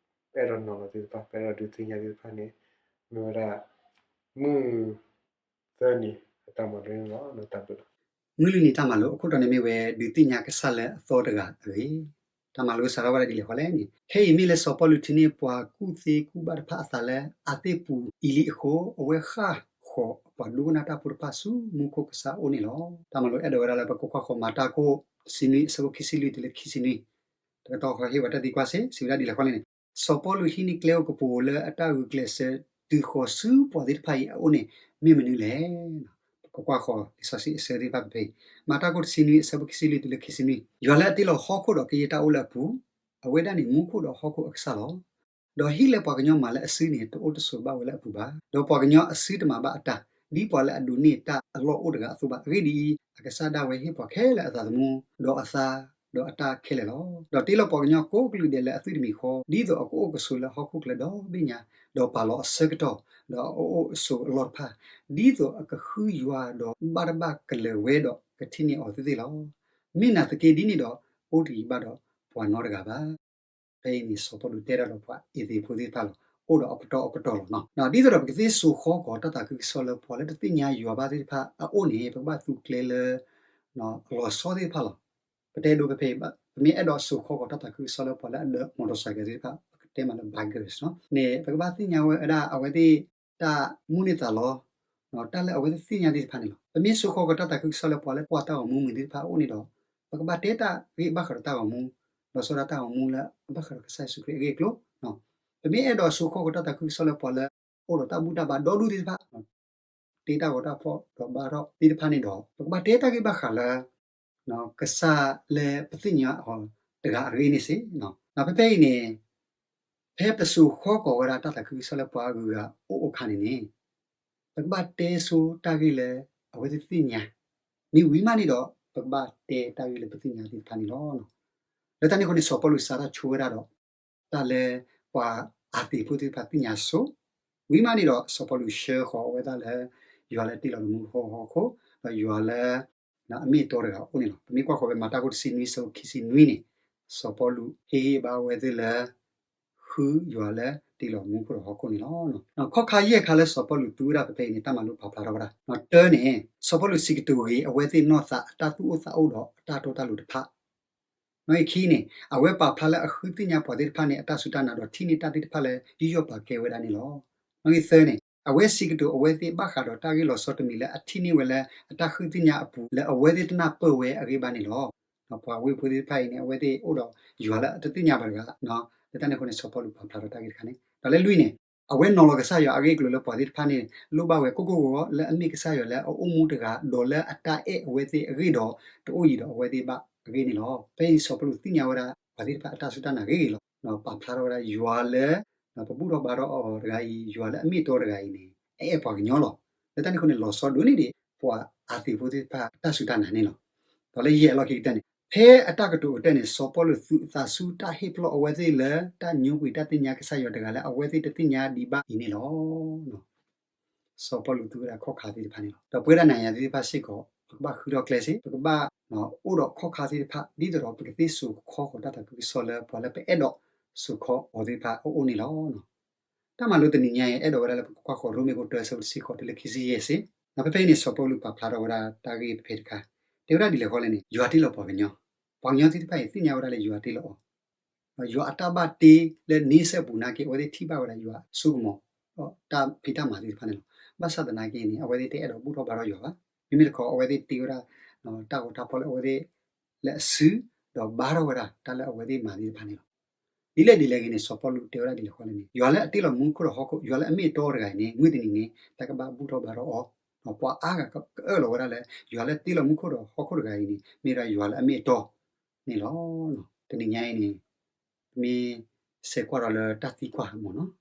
ပအဲၣ်ဒိးနီၤလီၤသ့ၣ်တဖၣ် ပအဲၣ်ဒိးဒုးသ့ၣ်ညါသ့ၣ်တဖၣ်န့ၣ် မ့ၢ်ဝဲဒၣ် မုၢ်သၢနံၤအတၢ်မၤလိန့ၣ်လီၤ. တၢ်ဘျုးလီၤ. မုၢ်လွံၢ်နံၤတၢ်မၤလိအခိၣ်တီန့ၣ်မ့ၢ်ဝဲ ဒုးသ့ၣ်ညါကစၢ်လၢအသီတဂၤအဂ့ၢ်. တၢ်မၤလိစးထီၣ်ဝဲဒၣ်ဒ်လဲၣ်ဃီလဲၣ်န့ၣ်, ခဲအံၤမ့ၢ်လၢစီၤပီလူးထံၣ်န့ၢ်ပှၤကူၣ်သ့ကူၣ်ဘၣ်တဖၣ်အသးလၢအးသ့ၣ်ပူၤအံၤလံအဃိ အဝဲဃၣ်ဃီၤပှၤဒိကနၣ်တၢ်ဖိတဖၣ်ဆူမူခိၣ်ကစၢ်အအိၣ်န့ၣ်လီၤ. တၢ်မၤလိအဲၣ်ဒိးဝဲဒၣ်လၢပကကွၢ်ဃီၤမၤတၢ်ခိၣ်တဆံနွံအဆၢဖိခံဆံလွံၢ်တုၤလၢခံဆံနွံ, တကတီၢ်ဃီဟ့ၣ်ဝဲတၢ်သံကွၢ်စ့ၢ် စံးဝဲဒၣ်ဒ်လဲၣ်ဃီလဲၣ်န့ၣ်, စီၤပီလူးဟံးန့ၢ်ကျဲအိၣ်ကပိၤလၢအတၢ်ဂုာ်ကျဲးစၢးတုၤဃီၤဆူပှၤသ့ၣ်တဖၣ်အံၤအအိၣ်န့ၣ် မ့ၢ်မနုၤလဲၣ်. ပကွၢ်ဃီၤလံာ်စီဆှံအဆၢသ့ၣ်တဖၣ်ဖဲဖဲအံၤ, မၤတၢ်ခိၣ်တဆံနွံအဆၢဖိခံဆံလွံၢ်တုၤလၢခံဆံနွံ, ယွၤလၢအတ့လီၤဟီၣ်ခိၣ်ဒီးကယဲၢ်တၢ်အိၣ်လၢအပူၤ, အဝဲဒၣ်န့ၣ်မူခိၣ်ဒီးဟီၣ်ခိၣ်အကစၢ်လီၤ. ဒီးဟံၣ်လၢပှၤကညီမၤလၢအစုန့ၣ် တအိၣ်တဆိးဘၣ်ဝဲလၢအပူၤဘၣ်, ဒီးပှၤကညီအစုတမၤဘၣ်အတၢ်, ဒ်ပှၤလၢအဒိးန့ၢ်တၢ်အလီၢ်အိၣ်တဂၤအသိးဘၣ်. အဂ့ၢ်ဒ်အံၤ, အကစၢ်ဒၣ်ဝဲဟ့ၣ်ပှၤခဲလၢာ်အသးသမူ, ဒီးအသါ, ဒီးအတၢ်ခဲလၢာ်လီၤ. ဒီးတ့လီၤပှၤကညီကိးကလုာ်ဒဲးလၢအသွံၣ်တမံၤဃီ, ဒ်သိးအကအိၣ်ကဆိးလၢဟီၣ်ခိၣ်ချၢဒီဘ့ၣ်ညါ, ဒီးပာ်လီၤအဆၢကတီၢ်, ဒီးအအိၣ်အဆိးအလီၢ်တဖၣ်, ဒ်သိးအကဃုယွၤဒီးဘၣ်တဘၣ်ကလၢၤဝဲဒီးကထံၣ်န့ၢ်အီၤသ့ၣ်သ့ၣ်လီၤ. မ့ၢ်နာ်သက့ဒ်န့ၣ်ဒီး, အိၣ်တယံၤဘၣ်ဒီးပှၤနီတဂၤဘၣ်. ဖဲအံၤန့ၣ် စီၤပီလူးတဲတၢ်ဒီးပှၤအ့းသ့းဖိသ့ၣ်တဖၣ်လီၤ. အိၣ်ဒီးအပတီၢ်အပတီၢ်လီၤ. ဒ်သိးဒီးပကသ့စိာ်ဃီကီးတၢ်သးခုကစီၣ်လၢပှၤလၢတသ့ၣ်ညါယွၤဘၣ်သ့ၣ်တဖၣ်အအိၣ်န့ၣ် ပကဘၣ်သူကျဲလၢ အလီၤဆီသ့ၣ်တဖၣ်လီၤ. ပတဲဒိဖဲဖဲအံၤ, ပမ့ၢ်အဲၣ်ဒိးစိာ်ဃီကီးတၢ်သးခုကစီၣ်လၢပှၤလၢအဒိး motorcycle သ့ၣ်တဖၣ်, ပကတဲမးလၢ bikers န့ၣ် ပကဘၣ်သ့ၣ်ညါဝဲဒၣ်အဝဲသ့ၣ်တၢ်မူန့ၢ်သးလီ, တၢ်လၢအဝဲသ့ၣ်သ့ၣ်ညါသ့ၣ်တဖၣ်န့ၣ်လီၤ. ပမ့ၢ်စိာ်ဃီကီးတၢ်သးခုကစီၣ်လၢပှၤလၢကွၢ်တၢ်ဂီၤမူမုာ်သ့ၣ်တဖၣ်အအိၣ်န့ၣ်ဒီး, ပကဘၣ်တဲတၢ်ဂ့ၢ်ဘၣ်ဃးဒီးတၢ်ဂီၤမူ, လီၤဆီဒၣ်တၢ်ဂီၤမူလၢအဘၣ်ဃးဒီးကစၢ်ယ့ၣ်ၡူးခရံာ်အဂ့ၢ်အကျိၤ ပမ့ၢ်အဲၣ်ဒိးစိာ်ဃီကီးတၢ်သးခုကစီၣ်လၢပှၤလၢ အိၣ်ဒီးတၢ်ဘူၣ်တၢ်ဘါဒီဒူၣ်သ့ၣ်တဖၣ်, တ့တၢ်ဂီၤတၢ်ဖီၣ်ဒီးဘါထီၣ်သ့ၣ်တဖၣ်န့ၣ်ဒီး, ပကဘၣ်တဲတၢ်ဂ့ၢ်ဘၣ်ဃးလၢ ကစၢ်လၢပသ့ၣ်ညါအီၤတဂၤအဂ့ၢ်န့ၣ်စ့ၢ်. ဖဲဖဲအံၤန့ၣ်, ဖဲပစိာ်ဃီကီးဝဲဒၣ်တၢ်သးခုကစီၣ်လၢပှၤအဂုၤအဂၤအိၣ်အိၣ်ခါန့ၣ်န့ၣ်, ပကဘၣ်တဲဆိတၢ်ဂ့ၢ်လၢအဝဲသ့ၣ်သ့ၣ်ညါ, မ့ၢ်ဝံၤမးန့ၣ်ဒီး ပကဘၣ်တဲတၢ်ဂ့ၢ်လၢပသ့ၣ်ညါသ့ၣ်တဖၣ်န့ၣ်လီၤ. လၢတၢ်န့ၣ်အဃိန့ၣ် စီၤပီလူးစးထီၣ်ဆိဝဲဒၣ်ဒီး တၢ်လၢပှၤအ့းသ့းဖိသ့ၣ်တဖၣ်သ့ၣ်ညါဆိ, ဝံၤမးန့ၣ်ဒီး စီၤပီလူးဆှၢဃီၤအဝဲဒၣ်လၢ ယွၤလၢတ့လီၤမူခိၣ်ဟီၣ်ခိၣ်, ဒီးယွၤလၢ အမ့ၢ်အတီတဂၤအိၣ်န့ၣ်လီၤ. ပမ့ၢ်ကွၢ်ဃီၤဖဲမၤတၢ်ခိၣ်တဆံနွံ ဆၢဖိခံဆံနွံန့ၣ်, စီၤပီလူးဟ့ၣ်ဂံၢ်ဘါဝဲသ့ၣ်လၢ ဃုယွၤလၢတ့လီၤမူခိၣ်ဒီးဟီၣ်ခိၣ်န့ၣ်လီၤ. ခီၣ်ခါယဲၢ်ခါလၢစီၤပီလူးသူဝဲဒၣ်ဖဲဖဲအံၤန့ၣ် တၢ်မၤလိပာ်ဖျါထီၣ်ဝဲဒၣ်, တၢန့ၣ်, စီၤပီလူးစံးကတိၤဂ့ၤ အဝဲသ့ၣ်နီၢ်သးအတၢ်သူၣ်အိၣ်သးအိၣ်ဒီးအတၢ်တီတၢ်လိၤတဖၣ် နီၣ်ဂံၢ်ခံန့ၣ်, အဝဲပာ်ဖျါလၢအဃုသ့ၣ်ညါပှၤသ့ၣ်တဖၣ်န့ၣ် အတၢ်စူၢ်တၢ်နာ်ဒီးထံၣ်န့ၢ်တၢ်သ့ၣ်တဖၣ်လၢ ယူးယီၣ်ပာ်ကဲဝဲဒၣ်န့ၣ်လီၤ. နီၣ်ဂံၢ်သၢန့ၣ်, အဝဲစံးကတိၤအဝဲသ့ၣ်ဘၣ်ဃးဒီးတၢ်ဂ့ၢ်လီၤဆီတမံၤလၢအထံၣ်န့ၢ်ဝဲလၢအတၢ်ဃုသ့ၣ်ညါအပူၤလၢအဝဲသ့ၣ်တနၢ်ပၢၢ်ဝဲအဂ့ၢ်ဘၣ်န့ၣ်လီၤ. ပှၤဝ့ၢ်ဖိသ့ၣ်တဖၣ်အံၤန့ၣ် အဝဲသ့ၣ်အိၣ်ဒီးယွၤလၢအတသ့ၣ်ညါဘၣ်တဂၤ, လၢတၢ်န့ၣ်အဃိန့ၣ် စီၤပီလူးပာ်ဖျါထီၣ်တၢ်ဂ့ၢ်တခါန့ၣ်, ဒီးလၢလွံၢ်န့ၣ်, အဝဲနီၤလီၤကစၢ်ယွၤအဂ့ၢ်အကျိၤလၢပှၤသ့ၣ်တဖၣ်န့ၣ် လိၣ်ဘၣ်ဝဲကိၢ်ကိၢ်ဂီၤဂီၤလၢအမ့ၢ်ကစၢ်ယွၤလၢအအိၣ်မူတဂၤ ဒီးလၢအတၢ်အဲၣ်အဝဲသ့ၣ်အဂ့ၢ်ဒီး တအိၣ်ယံၤဒီးအဝဲသ့ၣ်ဘၣ်အဂ့ၢ်န့ၣ်လီၤ. ဖဲအံၤစီၤပီလူးသ့ၣ်ညါဝဲဒၣ် ပှၤသ့ၣ်တဖၣ်အတၢ်စူၢ်တၢ်နာ်ဂ့ၤဂ့ၤလီၤ. ပာ်ဖျါထီၣ်ဝဲဒၣ်ယွၤလၢ ပဘူၣ်ထီၣ်ဘါထီၣ်အီၤတဂၤအံၤ ယွၤလၢအမ့ၢ်အတီတဂၤအံၤန့ၣ် အအဲၣ်ပှၤကညီလီၤ. လၢတၢ်န့ၣ်အဃိန့ၣ် လီၤဆီဒိၣ်န့ၢ်ဒံး ပှၤအ့းသ့းဖိသ့ၣ်တဖၣ်အတၢ်စူၢ်တၢ်နာ်န့ၣ်လီၤ. ဒီးလၢယဲၢ်အလီၢ်ခံကတၢၢ်န့ၣ်, ဖဲအတၢ်ကတိၤကတၢၢ်န့ၣ် စီၤပီလူးသူးအသးဆူတၢ်ဟ့ၣ်ပလီၢ်အဝဲသ့ၣ်လၢ တၢ်ညိကွံာ်တၢ်သ့ၣ်ညါကစၢ်ယွၤတဂၤလၢအဝဲသ့ၣ်တသ့ၣ်ညါဒံးဘၣ်အံၤန့ၣ်လီၤ. စီၤပီလူးသူဝဲဒၣ်ခီၣ်ခါသ့ၣ်တဖၣ်န့ၣ်လီၤ. ဒီးပဝဲဒၣ်နၤယၤသ့ၣ်တဖၣ်စ့ၢ်ကီး ပကဘၣ်ဃုထီၣ်ကျဲစ့ၢ်, ပကဘၣ်အိၣ်ဒီးခီၣ်ခါသ့ၣ်တဖၣ် ဒ်သိးဒီးပကသ့စိာ်ခီဃီၤတၢ်သးခုကစီၣ်လၢပှၤလၢပအဲၣ်ဒိးစိာ်ခီအီၤသ့ၣ်တဖၣ်အအိၣ်န့ၣ်လီၤ. တၢ်မၤလိတနံၤညါအံၤ အဲၣ်ဒိးဝဲဒၣ်လၢပကကွၢ်ဃီၤရိမ့ၤခိၣ်တၢ ဆၢဖိတဆံဃိးတုၤလၢခံဆံယဲၢ်စ့ၢ်. ဖဲဖဲအံၤန့ၣ် စီၤပီလူးပာ်ဖျါထီၣ်ဝဲဒၣ်တၢ်ဂ့ၢ်ဖဲဖဲတခါ, တဲဝဲဒၣ်ဒ်လဲၣ်ဃီလဲၣ်န့ၣ် ယွၤတ့လီၤပှၤကညီ, ပှၤကညီသ့ၣ်တဖၣ်အံၤသ့ၣ်ညါဝဲဒၣ်လၢယွၤတ့လီၤအီၤ ဒီးယွၤအတၢ်ဘၣ်တ့လၢန့ဆၢၣ်အပူၤနာ်က့ အဝဲသ့ၣ်ထံၣ်ဘၣ်ဝဲဒၣ်ယွၤအစိကမီၤ ဒီးတၢ်ဖံးတၢ်မၤသ့ၣ်တဖၣ်န့ၣ်လီၤ. ဘၣ်ဆၣ်သနာ်က့န့ၣ် အဝဲသ့ၣ်တအဲၣ်ဒိးဘူၣ်ထီၣ်ဘါထီၣ်ယွၤဘၣ်. မ့မ့ၢ်တခီ အဝဲသ့ၣ်တ့ဝဲဒၣ် တၢ်ဂီၤတၢ်ဖီၣ်လၢအဝဲသ့ၣ်လၢအစု ဒီးဘါထီၣ်ဝဲဒၣ်တၢ်လၢအဝဲသ့ၣ်မၤသ့ၣ်တဖၣ်န့ၣ်လီၤ. ဒ်လဲၣ်ဒ်လဲၣ်ဂ့ၤန့ၣ် စီၤပီလူးတဲဝဲဒၣ်ဒ်လဲၣ်ဃီလဲၣ်န့ၣ် ယွၤလၢအတ့လီၤမူခိၣ်ဒီးဟီၣ်ခိၣ် ယွၤလၢအမ့ၢ်အတီတဂၤအံၤန့ၣ် မုၢ်တနံၤန့ၣ် တၢ်ကဘၣ်ဘူၣ်ထီၣ်ဘါထီၣ်အီၤ, ဒီးပှၤအါဂၤကအၢၣ်လီၤဝဲဒၣ်လၢ ယွၤလၢတ့လီၤမူခိၣ်ဒီးဟီၣ်ခိၣ်တဂၤအံၤန့ၣ် မ့ၢ်ဝဲဒၣ်ယွၤလၢအမ့ၢ်အတီန့ၣ်လီၤ. တနံၤညါအံၤန့ၣ် ပမ့ၢ်ဆဲးကွၢ်ဒီးလၢတၢ်သံကွၢ်မ့ၢ်နီၤ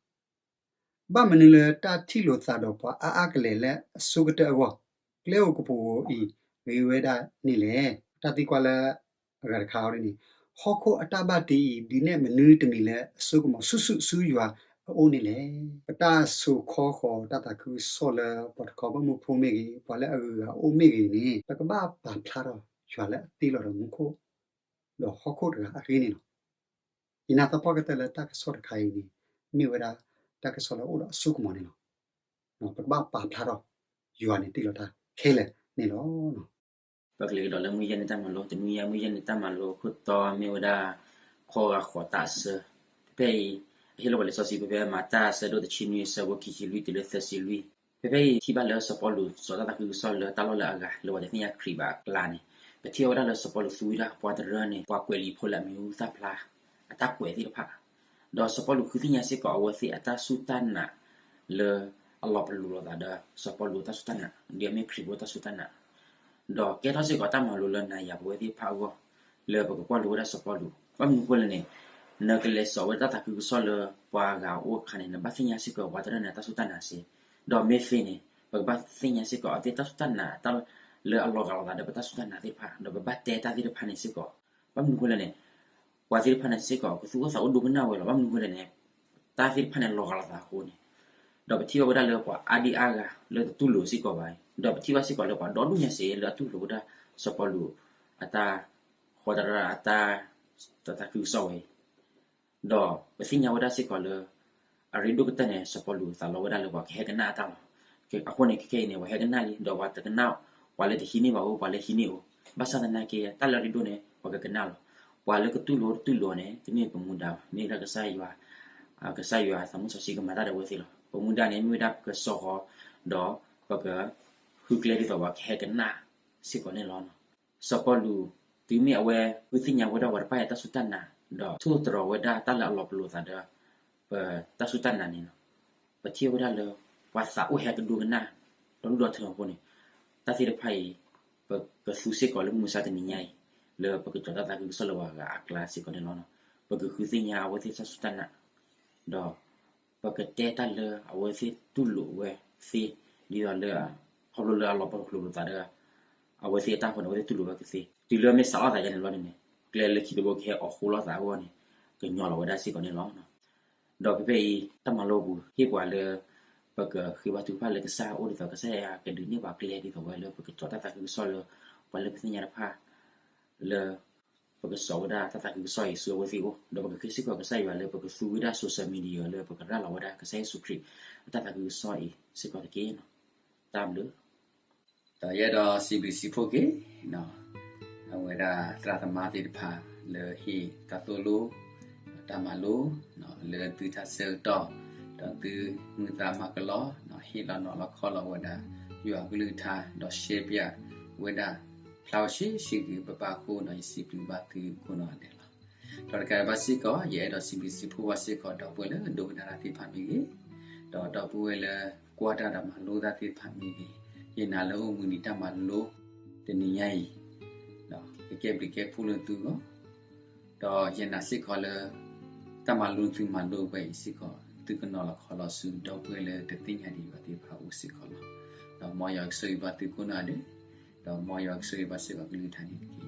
ဘၣ်မနုၤလၢတၢ်ထံၣ်လိာ်သးဒီးပှၤအါအါကလဲာ်လၢအဆိကတၢၢ်အဂီၢ်, ကျဲဧိၤကပူၤဧိၤအံၤ ဂ့ၤဝဲဒၣ်န့ၣ်လဲၣ်. တၢ်သံကွၢ်လၢအဂၤတခါအံၤန့ၣ် ဟီၣ်ခိၣ်အတၢ်ဘၣ်တ့အံၤ ဒုးနဲၣ်မနုၤတမံၤလၢအစိကမီၤဆူၣ်ဆူၣ်ဆူယွၤအအိၣ်န့ၣ်လဲၣ်. ပတၢ်စိာ်ခီဃီၤတၢ်သးခုကစီၣ်လၢပှၤတခီဘီမုၢ်ဖိမ့ၢ်ဂ့ၤ, ပှၤလၢအဂုၤအဂၤအိၣ်မ့ၢ်ဂ့ၤန့ၣ် ပကဘၣ်ပာ်ဖျါထီၣ်ယွၤလၢအတ့လီၤဒီးမူခိၣ် ဒီးဟီၣ်ခိၣ်တဂၤအဂ့ၢ်န့ၣ်လီၤ. ယနာ်သပှၢ်ကတၢၢ်လၢတၢ်ကစီၣ်တခါအံၤန့ၣ် မ့ၢ်ဝဲဒၣ်တၢ်ကစီၣ်လၢအအိၣ်ဒီးအစိကမီၤန့ၣ်လီၤ. ပကဘၣ်ပာ်ဖျါထီၣ် ယွၤန့ၣ်တ့လီၤတၢ်ခဲလၢာ်န့ၣ်လီၤ. ပကလဲၤကဒီးလၢမုၢ်ယဲၢ်နံၤတၢ်မၤလိ, တနွံယဲၢ်မုၢ်ယဲၢ်နံၤတၢ်မၤလိခိၣ်တီမ့ၢ်ဝဲဒၣ် ခီဂာ်ဃီၤတၢ်အဆၢ. ဖဲအံၤ အဟ့ၣ်လီၤပှၤလံာ်စီဆှံဖဲဖဲ မၤတၢ်အဆၢဒိၣ်တဆံနွံ အဆၢဖိခံဆံလွံၢ်တုၤလၢသၢဆံလွံၢ်. ဖဲဖဲအံၤထံၣ်ဘၣ်လၢစီၤပီလူးစိာ်တၢ်သးခုကစီၣ်လၢတၢ်လီၢ်လၢအဂၤ လၢပှၤတသ့ၣ်ညါခရံာ်ဘၣ်အကျါန့ၣ်, ပထံၣ်အီၤဝဲဒၣ်လၢစီၤပီလူးသူဝဲဒၣ်ပှၤတရၢန့ၣ် ပှၤကွဲးလံာ်ဖိလၢအမံၤဟူသၣ်ဖျါ အတၢ်ကွဲးသ့ၣ်တဖၣ်, ဒီးစီၤပီလူးဃုသ့ၣ်ညါစ့ၢ်ကီးအဝဲသ့ၣ်အတၢ်စူၢ်တၢ်နာ်လၢ အလီၤပလိာ်လိာ်သးဒီးစီၤပီလူးတၢ်စူၢ်တၢ်နာ်, ဒ်အမ့ၢ်ခရံာ်ဖိတၢ်စူၢ်တၢ်နာ်, ဒီးကဲထီၣ်စ့ၢ်ကီးတၢ်မၤလိလၢနၤယၤပဝဲသ့ၣ်တဖၣ်အဂီၢ်, လၢပကကွၢ်လိဝဲဒၣ်စီၤပီလူး. ဘၣ်မနုၤအဃိလဲၣ်န့ၣ်, နကလဲၤစိာ်ဝဲတၢ်သးခုကစီၣ်လၢပှၤဂၤအအိၣ်အခါန့ၣ် နဘၣ်သ့ၣ်ညါစ့ၢ်ကီးပှၤတဖၣ်န့ၣ် တၢ်စူၢ်တၢ်နာ်စ့, ဒီးမ့ၢ်သ့န့ၣ် ပကဘၣ်သ့ၣ်ညါစ့ၢ်ကီးအဝဲသ့ၣ်တၢ်စူၢ်တၢ်နာ် တၢ်လၢအလီၤဂာ်လိာ်သးဒီးပတၢ်စူၢ်တၢ်နာ်သ့ၣ်တဖၣ်, ဒီးပဘၣ်တဲတၢ်သ့ၣ်တဖၣ်န့ၣ်စ့ၢ်ကီး. ဘၣ်မနုၤအဃိလဲၣ်န့ၣ်, ပှၤသ့ၣ်တဖၣ်န့ၣ်စ့ၢ်ကီး ကသူၣ်အိၣ်သးအိၣ်ဒိကနၣ်ဝဲလီၤ. ဘၣ်မနုၤအဃိလဲၣ်န့ၣ်, တၢ်သ့ၣ်တဖၣ်န့ၣ်လီၤဂာ်လိာ်သးအဃိန့ၣ်, ဒီးပထံၣ်ဘၣ်ဝဲဒၣ်လၢပှၤအါဒံအါဂၤလၢတတူၢ်လိာ်စ့ၢ်ကီးဘၣ်အံၤ, ဒီးပထံၣ်ဘၣ်စ့ၢ်ကီးလၢပှၤဒီဒူၣ်ညါစ့ၢ်လၢအတူၢ်လိာ်ဝဲဒၣ်စီၤပီလူး အတၢ်ဃီတရၣ်အတၢ် တၢ်သးခုကစီၣ်ဝဲအံၤ, ဒီးပသ့ၣ်ညါဝဲဒၣ်စ့ၢ်ကီးလၢ အရ့ဒိၣ်ကတၢၢ်န့ၣ် စီၤပီလူးသးလီဝဲဒၣ်လၢပှၤကဟဲကနၣ်အတၢ်လီၤ. အဃိန့ၣ် ခဲခဲအံၤန့ၣ် ပှၤဟဲကနၣ်လံ, ဒီးပှၤတကနၣ်, ပှၤလၢတဟံးန့ၢ်ဘၣ်အိၣ်, ပှၤလၢဟံးန့ၢ်အိၣ်, ဘၣ်ဆၣ်သနာ်က့ တၢ်လၢအရ့ဒိၣ်န့ၣ် ပှၤကကနၣ်လီၤ. ပှၤလၢကတူၢ်လိာ်တတူၢ်လိာ်န့ၣ် တမ့ၢ်ပမူဒါဘၣ်, မ့ၢ်ဝဲဒၣ်ကစၢ်ယွၤ, ကစၢ်ယွၤသးမုၢ်စီဆှံကမၤတၢ်ဒီးအဝဲသ့ၣ်လီၤ. ပမူဒါန့ၣ် မ့ၢ်ဝဲဒၣ်ပကစိာ်ဃီၤ, ဒီးပကဃုကျဲဒ်သိးပှၤကဟဲကနၣ်စ့ၢ်ကီးန့ၣ်လီၤ. စီၤပီလူး တုၤမ့ၢ်အဝဲဃုသ့ၣ်ညါဝဲဒၣ်ပှၤတဖၣ်အံၤတၢ်စူၢ်တၢ်နာ်, ဒီးထိၣ်သတြီၤဝဲဒၣ်တၢ်လၢအလီၤပလိာ်သးဒီး ပတၢ်စူၢ်တၢ်နာ်န့ၣ်လီၤ. ပထံၣ်ဝဲဒၣ်လၢ ပှၤသးအိၣ်ဟဲကဒိကနၣ် ဒီဒူၣ်ဒီထၢအဃိန့ၣ်, တၢ်သ့ၣ်တဖၣ်အံၤ ပကသူစ့ၢ်ကီးလၢမုၢ်မဆါတနံၤညါအံၤ လၢပကစိာ်တၢ်သးခုကစီၣ်လၢပှၤဂၤအကျါစ့ၢ်ကီးန့ၣ်လီၤ. ပကဃုသ့ၣ်ညါအဝဲသ့ၣ်တၢ်စူၢ်တၢ်နာ် ဒီး ပကတဲတၢ်လၢအဝဲသ့ၣ်တူၢ်လိာ်ဝဲသ့, ဒ်သိးလၢ ခီဖျိလၢအလီၤပလိာ်သးဒီး အဝဲသ့ၣ်အတၢ်ဃိန့ၣ် အဝဲသ့ၣ်တူၢ်လိာ်ဝဲကသ့. တုၤလၢမ့ၢ်စးထီၣ်သးယါန့ၣ်လီၤန့ၣ်, ကျဲလၢခံတဘိကဟဲအိၣ်ဃိလိာ်သးအဂီၢ်န့ၣ် ကညီလီၤဝဲဒၣ်စ့ၢ်ကီးန့ၣ်လီၤ. ဒီးဖဲဖဲအံၤ တၢ်မၤလိပူၤဟ့ၣ်ပှၤလၢ ပကဃ့ဘါထုကဖၣ်လၢကစၢ်အအိၣ်ဒ်သိး ကစၢ်ယွၤကဒုးန့ၢ်ပှၤကျဲဒ်သိးဝဲလၢပကစိာ်တၢ်သးခုကစီၣ်လၢ ပှၤလၢပသ့ၣ်ညါတဖၣ် လၢ ပကစိာ်ဝဲဒၣ်တၢ်သးခုကစီၣ်အံၤဆူအဝဲသ့ၣ်အအိၣ်, ဒီးပကဃ့စ့ၢ်ကီးကစၢ်ယွၤလၢပကသူဝဲဒၣ် social media လၢပကရၤလီၤဝဲဒၣ် ကစၢ်ယ့ၣ်ၡူးခရံာ်အတၢ်သးခုကစီၣ်အံၤစ့ၢ်ကီးတက့ၢ်. တၢ်ဘျုး ဒီးယအဲၣ်ဒိးစံးဘျုးစံးဖှိၣ်က့ၤ အဝဲဒၣ်သရၣ်သမါသ့ၣ်တဖၣ်လၢဟ့ၣ်တၢ်သိၣ်လိ တၢ်မၤလိ လၢသုတၢ်ဆၢကတီၢ် ဒီးသုမုာ်သးမၤကလီ ဟ့ၣ်လီၤနီၤလီၤခီလီၤဝဲဒၣ် ယွၤအကလုၢ်ကထါ ဒီးရှဲပၠးဝဲဒၣ် ဖျါဝဲဆှံဆှံဂ့ၤ ပဘၣ်ဃိဒီးယစံးဘျုးဘၣ်သုကိးနီၢ်ဒဲးလီၤ. ဒီးတကးဒံးဘၣ်စ့ၢ်ကီး ယအဲၣ်ဒိးစံးဘျုးစံးဖှိၣ်ဘၣ်စ့ၢ်ကီး ဒီပုၢ်ဝဲၢ်လၢဒိကနၣ်တၢ်သ့ၣ်တဖၣ်မ့ၢ်ဂ့ၤ, ဒီးဒီပုၢ်ဝဲၢ်လၢကွၢ်တၢ်ဒီးမၤလိတၢ်သ့ၣ်တဖၣ်မ့ၢ်ဂ့ၤ, ယနာ်လၢအိၣ်မုာ်ဒံးတၢ်မၤလိတနံၤညါအံၤ ကကဲဘျုးကဲဖှိၣ်လၢသုဂီၢ်, ဒီးယနာ်စ့ၢ်ကီးလၢ တၢ်မၤလိသုမၤလိဝဲအံၤစ့ၢ်ကီး သုကနီၤလီၤခီလီၤဆူဒီပုၢ်ဝဲၢ်လၢတသ့ၣ်ညါဒံးယွၤသ့ၣ်တဖၣ်အအိၣ်စ့ၢ်ကီးလီၤ. ဒီးမ်ယွၤကဆိၣ်ဂ့ၤဘၣ်သုကိးနီၢ်ဒဲး, ဒီးမ်ယွၤကဆိၣ်ဂ့ၤဘၣ်စ့ၢ်ကီးကလုၢ်ကထါန့ၣ်တက့ၢ်.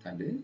တၢ်ဘျုး